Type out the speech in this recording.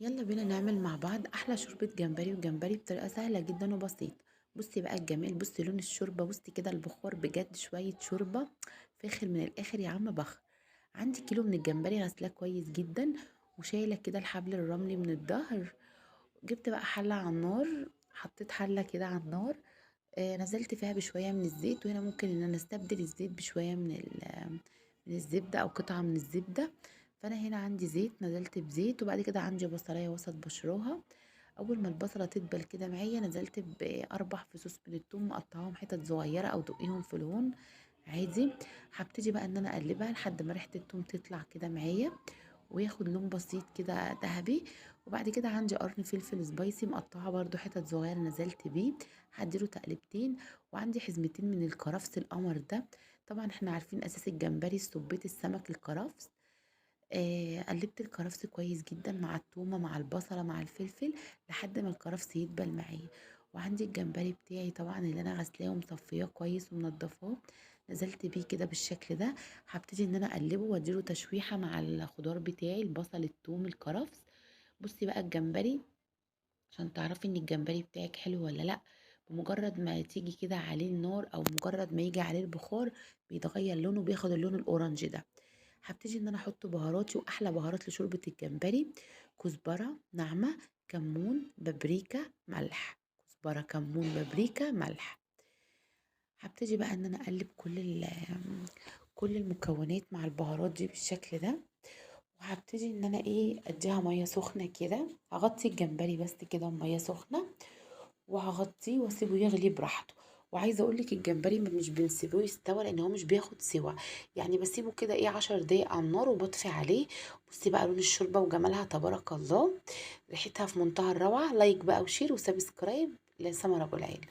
يلا بينا نعمل مع بعض احلى شوربة جمبري وجمبري بطريقة سهلة جدا وبسيطة. بصي بقى الجمال، بصي لون الشوربة، بصي كده البخار، بجد شوية شوربة فاخر من الاخر يا عم بخر. عندي كيلو من الجمبري غسلاه كويس جدا وشايله كده الحبل الرملي من الظهر. جبت بقى حله على النار، حطيت حله كده على النار، نزلت فيها بشوية من الزيت. وهنا ممكن ان انا استبدل الزيت بشوية من الزبدة او قطعه من الزبدة. فانا هنا عندي زيت، نزلت بزيت، وبعد كده عندي بصلايه وسط بشراها. اول ما البصله تدبل كده معايا نزلت ب4 فصوص من الثوم مقطعاهم حتت صغيرة او دقيهم في الهون عادي. هبتدي بقى ان انا اقلبها لحد ما ريحه الثوم تطلع كده معايا وياخد لون بسيط كده ذهبي. وبعد كده عندي قرن فلفل spicy مقطعه برده حتت صغيرة نزلت بيه، هديله تقلبتين. وعندي حزمتين من الكرفس القمر ده، طبعا احنا عارفين اساس الجمبري السبيط السمك الكرفس. قلبت الكرفس كويس جدا مع التومه مع البصله مع الفلفل لحد ما الكرفس يدبل معايا. وعندي الجمبري بتاعي طبعا اللي انا غسلاه ومصفياه كويس ومنضفاه، نزلت بيه كده بالشكل ده. هبتدي ان انا اقلبه واديله تشويحه مع الخضار بتاعي، البصل التوم الكرفس. بصي بقى الجمبري عشان تعرفي ان الجمبري بتاعك حلو ولا لا، بمجرد ما تيجي كده عليه النار او مجرد ما يجي عليه البخار بيتغير لونه، بياخد اللون ال orange ده. هبتدي ان انا احط بهاراتي، واحلى بهارات لشوربه الجمبري كزبره ناعمة، كمون، بابريكا، ملح. كزبره، كمون، بابريكا، ملح. هبتدي بقى ان انا اقلب كل المكونات مع البهارات دي بالشكل ده. وهبتدي ان انا اديها مية سخنة كده، هغطي الجمبري بس كده بميه سخنة وهغطيه واسيبه يغلي براحته. وعايزه اقول لك الجمبري مش بنسيبه يستوى لان هو مش بياخد سوا، يعني بسيبه كده 10 دقايق على النار وبطفي عليه. بصي بقى لون الشوربة وجمالها تبارك الله، ريحتها في منتهى الروعة. like بقى و share و subscribe لسمر ابو العيلة.